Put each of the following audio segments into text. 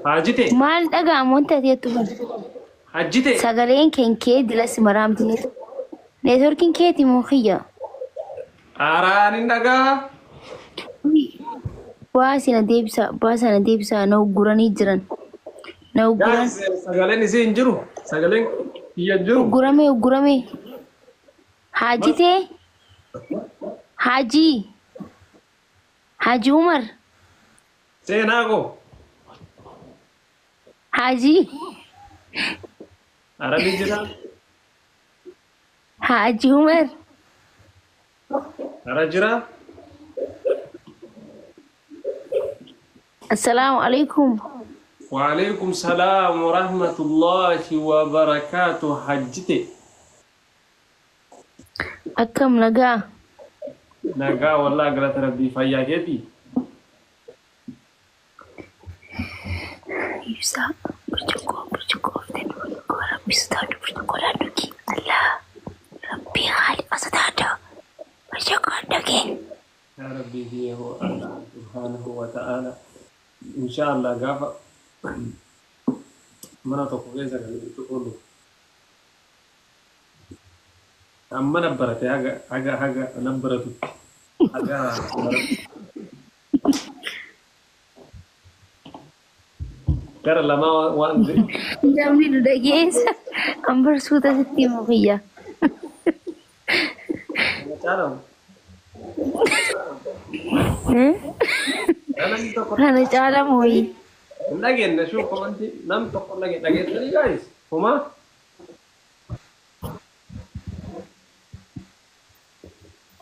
Haajite. Maal dhaga'amu wanta ati jettu kun? Hajjite. Sagaleen kee dilas maraamti. Neetworkiin keeti moo kiyya? Aaraan hin dhagaa. Baasii na deebisa, baasii na deebisa, na ugguranii jiran. Na ugguran. Guys, sagaleen isii hin jiru. Sagaleen kiyya hin jiru. Uggurame, uggurame. Haajitee? Haajii? Haji Umar? Seenaa koo. Haajii? Arabi jira. Haji Umar? Ara jira. Assalaamu alaikum. Waalaikum salaam wa rahmatullahi wa barakaatu. Hajjite. Akkam nagaa? Nagaa wallaa galata rabbii fayyaa keetii. Ibsaa burcuqqoo burcuqqoo oftee burcuqqoo rabbi sodaadhu burcuqqoodhaan dhugi. Allah rabbii haaliqa sodaadhu burcuqqoon dhugi. Yaa rabbii kiyya hoo Allah subhaanahu wa ta'ala. Insha Allah gaafa mana tokko keessa kan burcuqqoon dhugu. Amma na barate haga haga haga na baratutti. Haga baratu. Gara lamaa waan Namni nu dhageessa. An barsuuta sitti himu kiyya. Caalamu. Namni tokko Kana caala mooyi. hin dhageenye shuu komanti namni tokko hin dhageenye dhageessanii guys. Homaa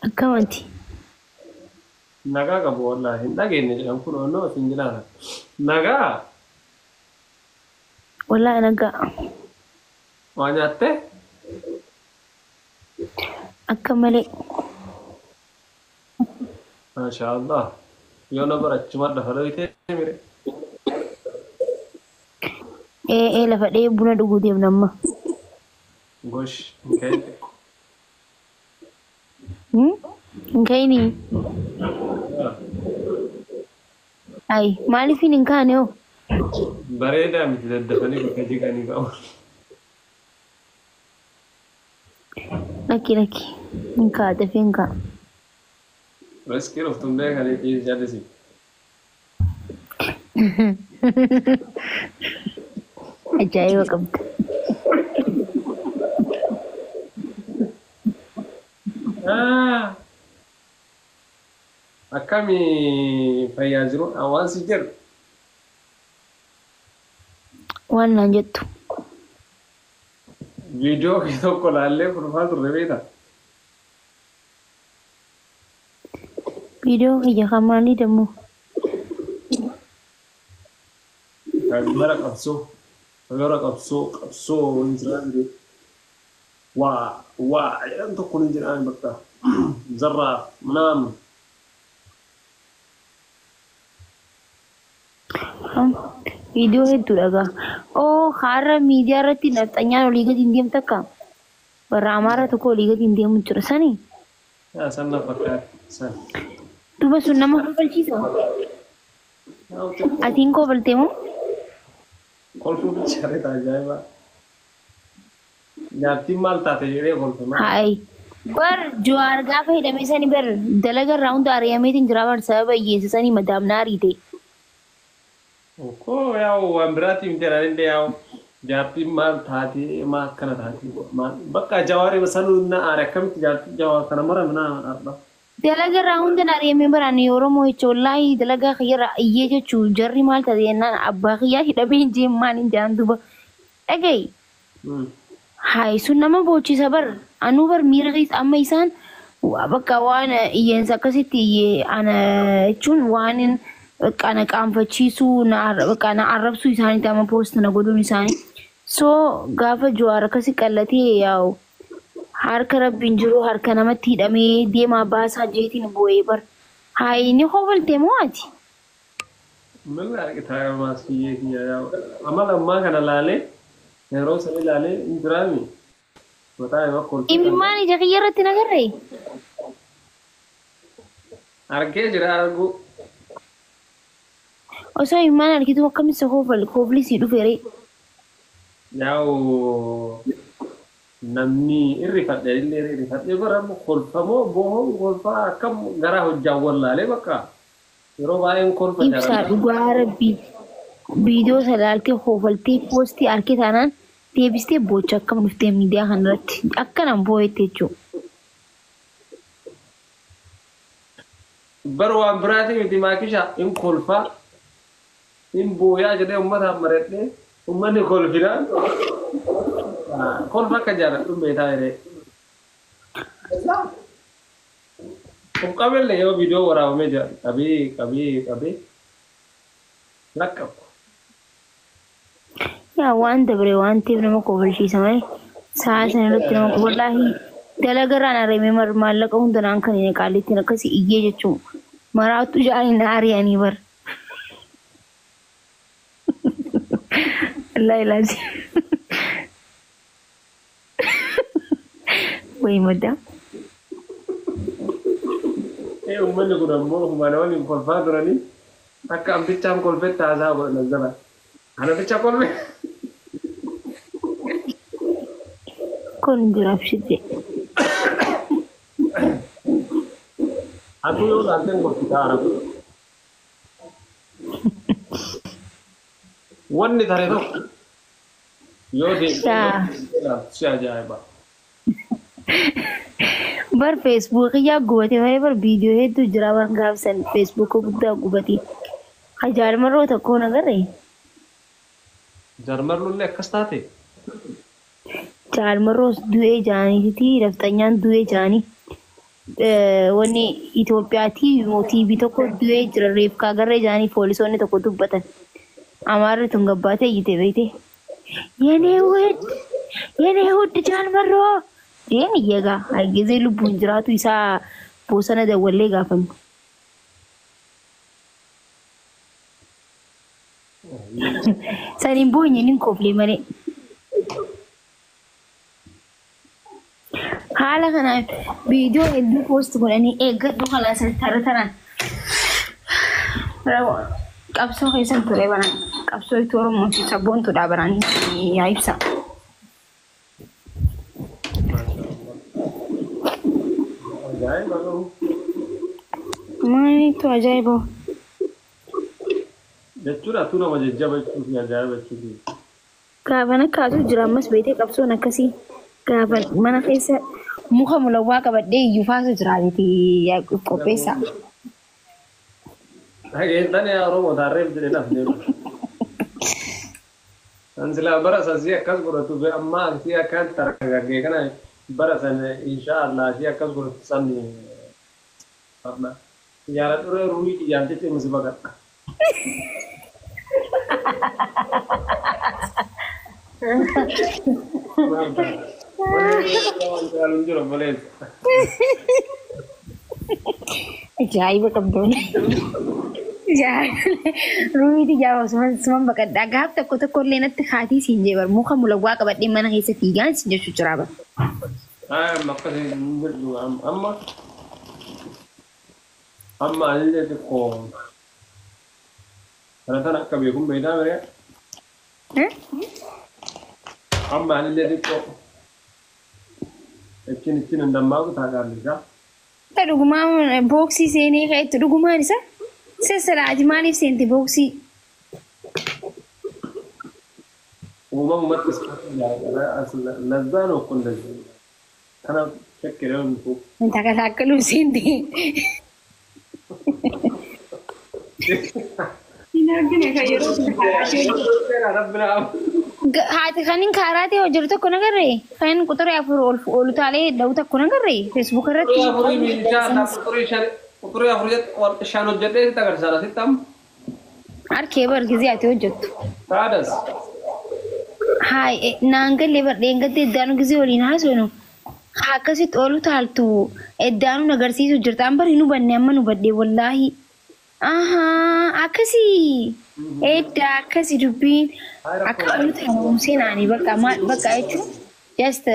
Akkamati? Nagaa qabu wallaahi hin dhageenye jedhan kun onnoo isin jiraata. Nagaa Wallaahi nagaa. Waa nyaattee? Akka malee. Maasha Allah. Yoo na barachuma lafa dhoyitee mire. Ee ee lafa dhee buna dhuguu deemna amma. Gosh hin ka'in. Hin ka'inii? Ayi maaliif hin kaane hoo? Bareedaa miti daddafanii bakka jiqanii ka'u. Lakki lakki hin ka'a dafee hin ka'a. Riskii dhuftuun beekanii dhiisi jallisi. Ajaa'iba qabda. Akkami fayyaa jiru waan si jedhu? Waan naan jettu. Viidiyoo kee tokko laallee kolfaa turre beektaa? Viidiyoo kiyya kan maalii dammoo? Kan bara qabsoo bara qabsoo qabsoo hin jiraan waa waa jedhan tokko ni jiraan bakka zarraa manaam. Viidiyoo hedduudha gaa. Oo har'a miidiyaa irratti nafxanyaan olii gadi hin deemtu akka warra Amaaraa tokko olii gadi hin deemu jira sanii. Yaa san na fakkaate san. Duuba sun nama kofalchiisa. Atiin kofaltee moo? Kolfuu bichaaree ajaa'iba. Jaartiin maal taate jedhee kolfe maal? Hayi. Bar Jawaar gaafa hidhame sani bar dalaga irraa hunda ari'ameetiin jira bar sababa hiyyeessa sanii madaamna ariite. Koo yaa'u waan biraatiin miti illee yaa'u jaartiin maal taate maal akkana taate maal bakka Jawaarii sanuu na aare akkamitti jaartiin Jawaar kana mara mana arba. Dalaga irraa hunda ari'amee bara ani Oromoo jecha wallaahi dalagaa kiyyarraa iyyee jechuu jarri maal taate jennaan abbaa kiyyaa hidhamee hin jeen maal hin jaan duba. Dhaga'i. Hayi sun nama boochisa bar anuu bar miira keessa amma isaan bakka waan iyyeensa akkasitti iyyee ana jechuun waan bakka na qaanfachiisuu na bakka na arrabsuu isaaniiti amma poost na godhuun isaanii. So gaafa Jawaar akkasi qallatee yaa'u harka rabbiin jiru harka namatti hidhamee deemaa baasaa jeetiin boo'ee bar. Hayi ni kofaltee moo ati? Mal argitaa maasiyyee kiyya yaa'u amala ammaa kana laalee yeroo san ilaalee hin jiraami. Mataa ima kolfee. Imimmaan ija kiyya irratti na garree? Argee jira arguu. Osoo imimmaan argitu akkamitti kofli sii dhufe ree? Yaa'u namni irrifadhe illee irrifadhe bara kolfamoo boohoo kolfaa akkam garaa hojjaan wallaalee bakka yeroo baay'een kolfa Ibsaa dhugaa rabbii viidiyoo salaaltee koofaltee poostii harkee taanaan deebistee boocha akkam dhuftee miidiyaa kanarratti akkanaan boo'ette jechuudha. Bar waan biraatii miti maakisha in kolfaa in booyaa jedhee uummataan maradhee uummanni kolfinaan kolfa akka jaalladhu beekaa jedhee. Of qabellee yoo viidiyoo waraabamee jira qabee qabee qabee laqqabu. Yaa waan dabre waan ta'eef nama kofalchiisa malee sa'a sana irratti nama wallaahi dalagarraan areemee maallaqa hunda naan kan hin qaallittiin akkasii iyyee jechuun maraattu ja'anii na ari'anii bara. Wallaahi laasi. Wayi maddaa. Uummanni kun ammoo humna waliin kolfaa turanii akka amtichaan kolfetti haasaa godhan zaba. Ana kolfe. Kun jiraaf shidde. Atuu yoo laalteen kolfitaa arabu. Wanni tare tokko yoo deemtee si ajaa'iba. Bar feesbuukii yaa gubate malee bar viidiyoo hedduu jira bar gaafsan feesbuuka guddaa gubate. Jaalmarroo tokko nagarree. Jaalmarroollee akkas taate. Jaalmarroos du'ee jaaniiti laftanyaan du'ee jaanii. Wanni Itoophiyaatti mootii tokko du'ee jira reefkaa garree jaanii poolisoonni tokko dubbatan. Amaarri tun gabbaatee iyyite beekte. Yenee wud yenee wud jaalmarroo jeen iyyagaa hargizee lubbuun jiraatu isaa bosona dawwallee gaafannu. Saniin boonye nin koflee malee. Haala kanaan viidiyoo hedduu poost godhanii eeggadhu kalaas tara taraan. Qabsoo keessan ture baraan qabsoo itti Oromoo fi sabboontuudha baraan yaa ibsa. Ajaa'iba garuu. Maalitu ajaa'iba? Jechuudha atuu nama jajjaba jechuufi ajaa'iba jechuufi. Gaafan akkaatu jira ammas beetee qabsoon akkasii gaafan mana keessa muka mulawwaa qabadhee iyyuu faasu jira beetee qopheessa. Dhageettan yaa Oromoo taarreef jedhee nafne. Kan silaa bara san si akkas godhatu ammaa si akkaan targaggee kana bara san insha Allah si akkas godhatu san jaaladhu ruuhii xiyyaan jecha si baqadha. Ajaa'iba qabdoon. Ruuhii xiyyaa suman baqadha. Gaaf tokko tokko illee natti kaatii siin jee bar muka mulawwaa qabadhee mana keessa fiigaan siin jechuu jira bar. Amma akkasii hin jirtu amma amma anillee xiqqoo kana tana akka beekun beektaa miree amma anillee xiqqoo ittiin ittiin hin dammaaqu taaqaallisaa. Dhugumaan booksii seenee ka'etti dhugumaan isa sassalaati maaliif seente booksii? Uumamumatti lazzaa ነው እኮ እንደዚህ kana shakkiree hunduu. Takalaakkaluu seente. Hin argine kan yeroo Haati kan hin kaaraatee hojjetu tokko nagarree kan quxuree afur ol utaalee dha'u tokko nagarree feesbuuk irratti. Quxuree afur shan hojjedhee sitti agarsiisa sitti amma. Harkee bar gizee ati hojjettu. Taadas. Haay naan gallee bar dheengattee iddaanu gizee waliin haasofnu. Akkasitti ol utaaltu iddaanu agarsiisu jirta an bari nu banne amma nu badde wallaahi. Ahaa akkasii. Edda akkasii dubbiin akka ol utaalu seenaanii bakka maal bakka jechuun just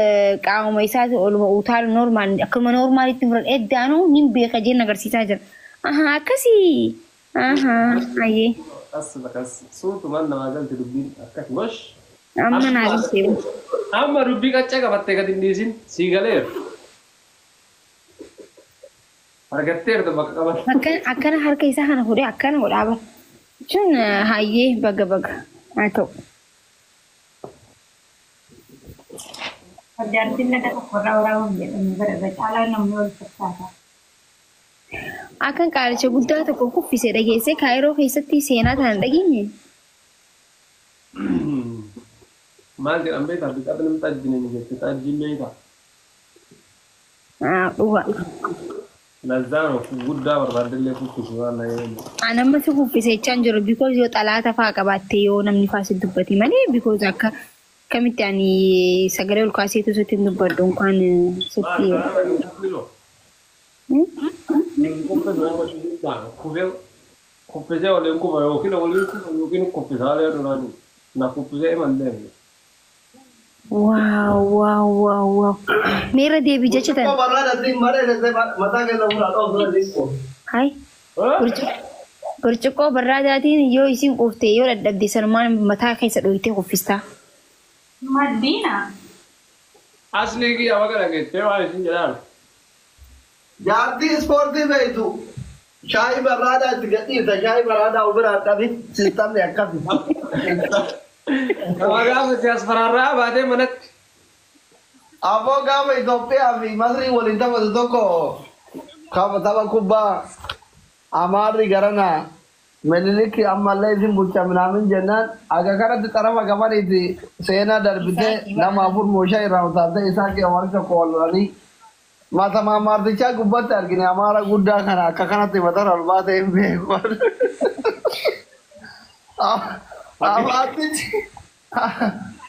qaamuma isaati oluma utaalu normaal akkuma normaalitti fudhadhe eddaanuu nin beeka jeen agarsiisaa jira. Ahaa akkasii Ahaa, ayyee. As bakas suutumaan namaa galte dubbiin akkas gosh. Amma naa galtee. Amma dubbii qaccee qabattee gadi hin dhiisin sii galeera. Argatteerta bakka qabatte. Akkana harka isaa kana fuudhee akkana godhaa bara. Jechuun hayyee baga baga haa ta'u. Jaartiin laga tokkorraa waraabuun jedhamu bara irra caalaa namni wal fakkaata. Akkan qaalicha guddaa tokko kuffise dhageessee Kaayiroo keessatti seenaa tana dhageenye. Maal jedhan beektaa? Biqiltuu namni xajjine ni jette. Xajjiin beektaa? Dhuga. Lazzaan guddaa barbaaddellee kuffisu waan na jedhamu. Ani amma si kuffise jechaan jiru because yoo xalaata fa'aa qabaatte yoo namni fa'aa si dubbate malee because akka kamitti ani sagalee ol kaaseetu sitti hin dubbadhu inkaan sitti. Kuffisee waliin kufa yookiin waliin kufa yookiin kuffisaalee duraan na kuffisee mallee. Waaw waaw waaw waaw. Meera deebii jecha tan. Hai. Burcuqqoo barraadaatiin yoo isin quufte yoo dadhabde sanumaan mataa keessa dhoyitee kuffistaa. Maddiina. Asli kiyya baga dhageettee waan isin jedhaan. Jaartii ispoortii beektu shaayii barraadaa itti gadhiisa shaayii barraadaa ofirraa dhabi sistamni akkasi. Nama gaafa si as faraarraa baatee manatti. Aboo gaafa Itoophiyaa fi Masrii waliin taphatu tokko tapha kubbaa Amaarri garana Minilik ammallee isin bulcha minaamin jennaan aga kanatti xarafa gamaniiti seenaa darbitee nama afur mooshaa irraa utaaltee isaa kee warri tokko wal lolanii matama amaartichaa gubbatti argine amaara guddaa kana akka kanatti mataan ol baatee hin beeku.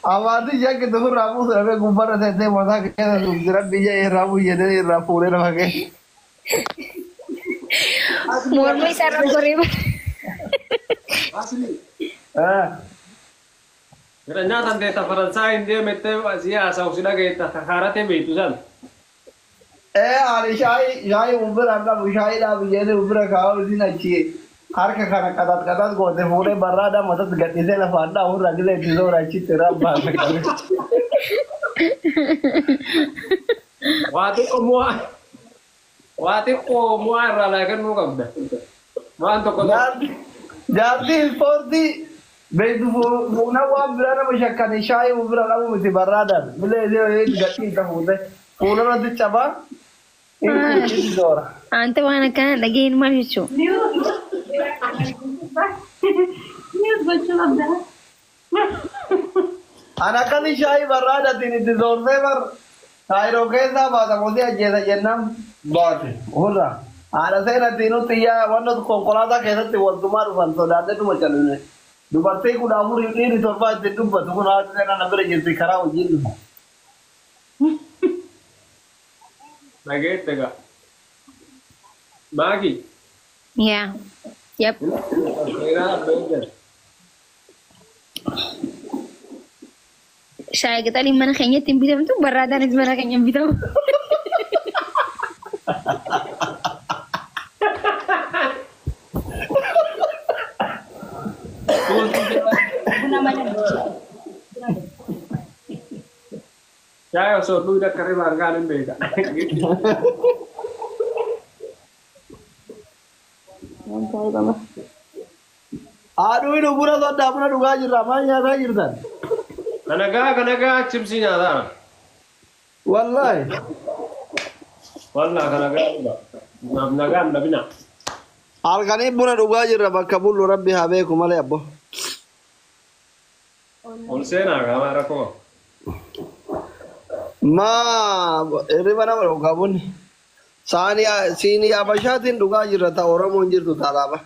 Amaartichi akka itti ofirraa buusu dhabee gubbarra teessee mataa keessa jira biyya irraa bu'u jedhee irraa fuudhee lafa keessa. Morma isaarra goree bara. Asli. Jedha nyaatan teetta Faransaay hin deemettee siyaasa si dhageetta kakaaratee beektu san. Ani shaayii ofirraa dhabu shaayii dhaabu jedhee ofirra kaa'u isin achi harka kana qaxax qaxax goote fuudhee barraadhaa matatti gadhiisee lafaan dhaabu irraa gilee itti zoora achitti irraa baase. Waa xiqqoo mu'aa irraa laa kennuu qabda. Waan tokko tokko. Jaartii ispoortii beektu fuuna waan biraa nama shakkanii shaayii ofirra dhabu miti barraadhaan bilee ishee gadhiisa fuute fuula irratti cabaa inni zoora. Anta waan akkana dhageen maal jechuun? Niws gochuu qabda. Ana akkasi shaayii barraadaatiin itti zoorsee bar Kaayiroo keessaa baata mosii ajjeesa jennaan baate ofirraa. Haadha seenatiin nutti iyyaa wanna konkolaataa keessatti waltumaa dhufan sodaadheetuma calline. Dubartii 14 dhiirri 7 ittiin dubbatu kun haati seenaa na bira jirti karaa hojiin dhufu. Dhageette gaa. Maaki. Yaa. Yep. Seenaa abbeen Shaayii qixaliin mana keenyatti hin bitamtu barraadaanis mana keenya hin bitamu. Buna malee. Shaayii osoo dhugdi akka ribaan kaan hin beeka. Haadhuu inni buna soddaa buna dhugaa jirra maal nyaataa jirtan? Kana gaa chipsii nyaataa. Wallaahi. Wallaa kana gaa dhuga. Naaf nagaan dhabina. Halkanii buna dhugaa jirra bakka bullu rabbi haa beeku malee abbo. Ol seenaa qaamaa rakkoo. Maa hirriba nama dhugaa bunni. Saanii siinii Habashaatiin dhugaa jirra ta Oromoon jirtu taalaaba.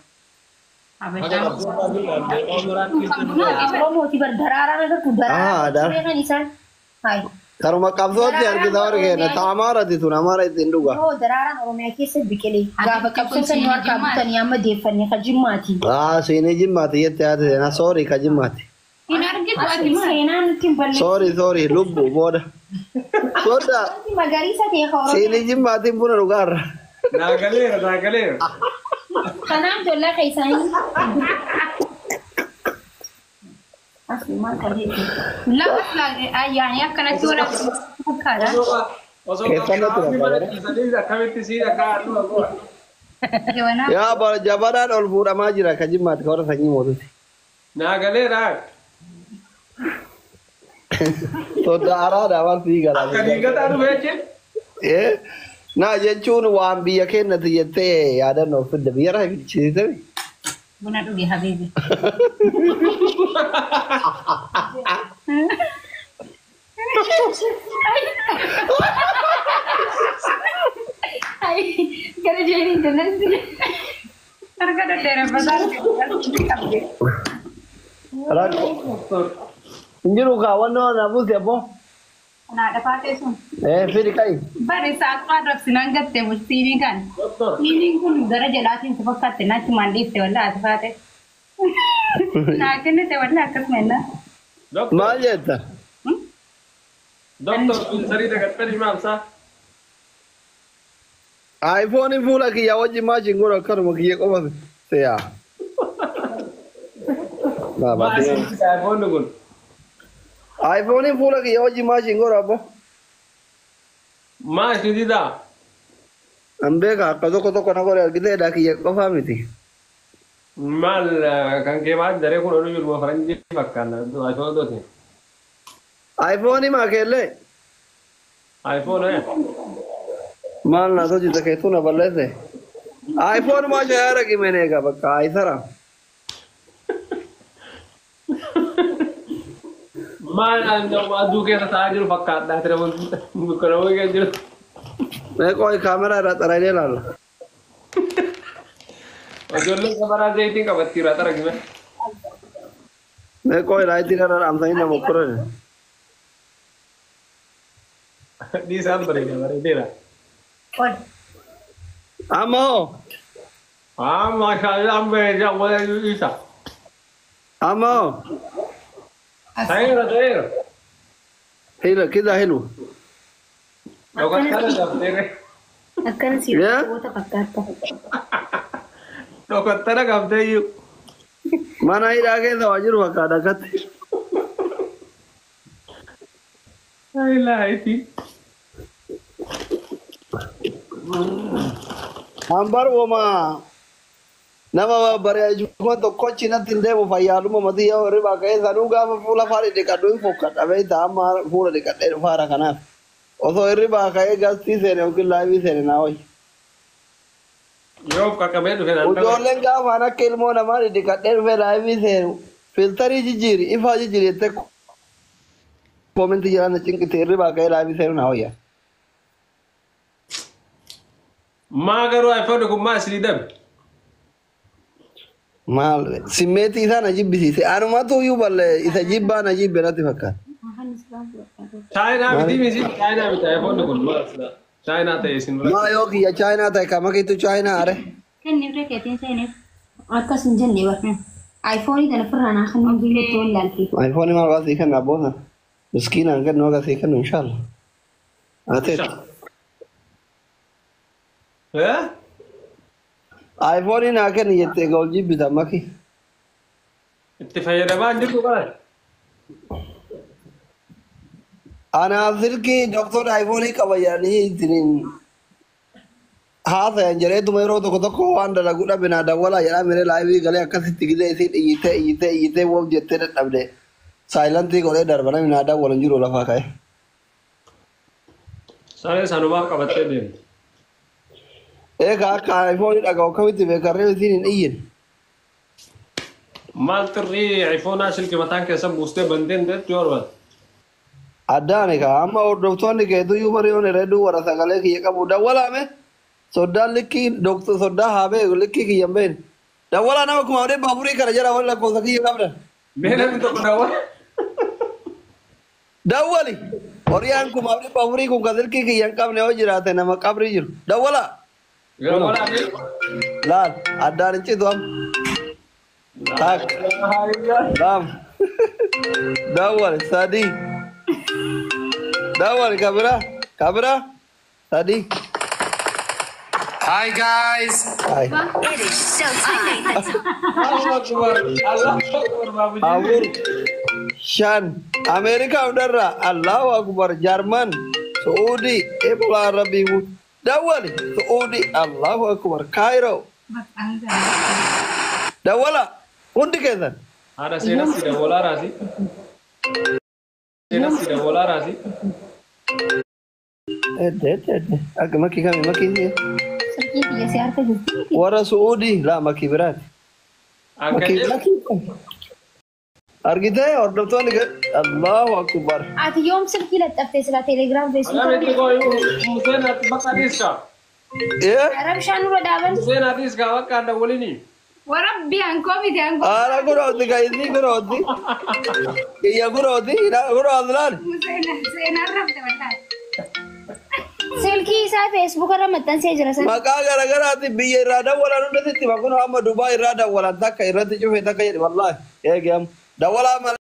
Oromooti bar daraaraan agartu daraaraan beekan isaan. Hai. Karuma qabsootti argita warri keenya ta Amaarati tun Amaara ittiin dhuga. Yoo daraaraan Oromiyaa keessa biqilee gaafa qabsoo san nu harkaa butanii amma deeffannee ka jimmaati. Aa siinii jimmaati jette haati seenaa soorii ka jimmaati. Hin argitu ati maal? Seenaa nutti hin balleessu. Soorii soorii lubbu booda. Soda Magariisa ta'e ka Oromiyaa. siinii jimmaatiin buna dhugaarra. Naa galeera naa galeera. Kanaaf jollaa keessaanii. Ayyaanii akkanatti wal fakkaata. Osoo Keessan natti qaamni mana fakkaata. dhiisanii akkamitti sii akka halluu akkoo. Jabanaa. Yaa bara jabanaan ol fuudhamaa jira ka jimmaati ka warra sanyii mootuti. Naa galeera. Sodda araada waan sii Akka galaa. diigataa dhufe jechuun. Eh, na jechuun waan biyya keenyatti jettee yaadannoo fidde biyya irraa fichisiisame. Buna dhuge habiibi. Gara jeeniin jennaan. Harka dheereffataa qabde. Rakkoo. Hin jiru kaawwannoo na buuse abboo. Naa dhafaatee sun. Eh, fidi qayi. Bari saaqaa rabsinaan gattee bultiinii kan. Doktor. Siiniin kun gara jalaatiin si fakkaatte naachi maan dhiifte wallaa ati faate. Naa kennite wallaa akkasuma innaa. Doktor. Maal jetta? Doktor filtarii dagattanii maamsaa. iPhone fuula kiyya wajjin maashin godhu akkanuma kiyya qofa se'a. Maal iPhone kun? iPhone fuula kiyya wajjin maashin godhu abbo. Maal isin didaa? An beeka akka tokko tokko na godhe argiteedha kiyya qofaa miti. Maal kan kee maal daree kun oduu jiru faranjii fakkaata iPhone dooti. iPhone maa keellee iPhone eh. maal na tolchite keetuu na balleesse. iPhone maa shayaara qimeen eega bakka ayisara. Maal aduu keessa taa'aa jiru fakkaata ture dukkana wayii keessa jiru. Mee qoy kaameraa irraa xaragee ilaalla. Ijoolleen kameraa zayitiin qabatti irraa xaragime. Mee qoy laayitii kana dhaamsanii nama okkoran. Dhiisaan bareeda bareedeera. Ol. Amma hoo? Ah maashaallah bareeda wala isa. Amma hoo? Ta'eera ta'eera. Hila kida hilu. Dhokattana qabdee. Akkana si Yaa? goota fakkaata. Dhokattana qabdee iyyuu. Mana hidhaa keessa waa jiru fakkaata akkatti. Laa ilaaha. Hambar woma nama bareechuma tokkochi natti hin deemu fayyaaluma matii yoo hirribaa ka'ee sanuu gaafa fuula faana dhiqadhu hin fokkadha beektaa amma fuula dhiqadhee dhufaara kanaaf. Osoo hirribaa ka'ee gastii seene yookiin laayivii seene naa wayya. Yoo qaqqabee dhufe naan dhabe. Ijoolleen gaafaan akka ilmoo namaa dhidhiqadhee dhufee laayivii seenu filtarii jijjiiri ifaa jijjiiri jettee koomentii jedhan cinqite hirribaa ka'ee laayivii seenu naa wayya. Maa garuu iPhone kun maa isinii dabe? Maal simmeetii isaa na jibbisiise anumatu iyyuu balle isa jibbaa na jibbe natti fakkaata. Chaayinaa miti misi chaayinaa miti iPhone kun maal sila chaayinaa ta'e isin bira. Maa yoo kiyya chaayinaa ta'e kama kiitu chaayinaa are. Kenniif rekeetiin seeniif. Akkas hin jenne bara. iPhone kana ofirraa naa kan biyyatti wallaalte. iPhone maal waa sii kenna abboota. Miskiinaan kennu akka sii kennu inshallah. Ateet. Eh? iPhone naa kenni jettee egaa ol jibbita maki. Itti fayyadamaa hin jirtu kana. Anaaf silkii doktor iPhone qaba jedhanii ittiin haasayan jedheetuma yeroo tokko tokko waan dalagu dhabe naa dawwalaa jedhaa miree laayivii galee akkasitti gidee isiin iyyitee iyyitee iyyitee woof jettee dadhabde. Saayilantii godhee darba namni naa dawwalan jiru lafaa ka'e. Saree sanumaa qabattee deemti. Egaa akka iPhone dhaga'u akkamitti beekarree isiin hin iyyin. Maal xirrii iPhone silkii mataan keessa buustee banteen deettu yoo barbaadde. Addaani kaa amma hordoftoonni keetuyyuu bariyoon hedduu warra sagalee kiyya qabu dawwalaame soddaan likkii doktor soddaa haa beeku likkii kiyya hin beekne. Dawwalaa nama 4,400 kana jala warri lakkoofsa kiyya qabdan. Mee namni tokko dawwala. Dawwali horiyaan 4,400 kun kan silkii kiyya hin qabne yoo jiraate nama qabrii jiru. Dawwalaa. Dawwalaa mee. Laal addaan hin citu amma. Takka lama dawwali sadii dawwali kabira kabira sadii. Hi guys. Hi. Allahu Akbar. Allahu Akbar Baabujii. Afur, shan, Ameerikaa hundarraa, Allahu Akbar, Jarman, Su'uudii, Ebolaa Rabbii dawwali, Su'uudii, Allahu Akbar, Kaayiroo, dawwala, hundi keessan. Haadha seenaa si dawwalaa raasi. Seenaa si dawwalaa raasi. Edde, edde, edde. Akka makii kami makii Silkii kiyya si harka jirti. Warra Su'uudii laa makii biraati. Akka Makii jedhu makii. Argitee hordoftoonni Allahu Akbar. Ati yoom silkii laxxaftee silaa teelegiraam Alaa beektu feesbuuk koo Museen ati bakka dhiiska. Ee? Rabshaan nurra dhaaban. Museen ati dhiiska bakka adda waliini. Warabbi ankoo miti ankoo. Haala gurooti gaa'illi gurooti. Kiyya gurooti gurooti laali. Seenaan rafte wallaahi. Silkii isaa feesbuuk irra maxxansee jira sana. Maqaa garaagaraatiin biyya irraa dawwalan hundatti itti makun hamma Dubaay irraa dawwalan takka irratti cufe takka jedhe wallaahi eege amma dawwalaa malee.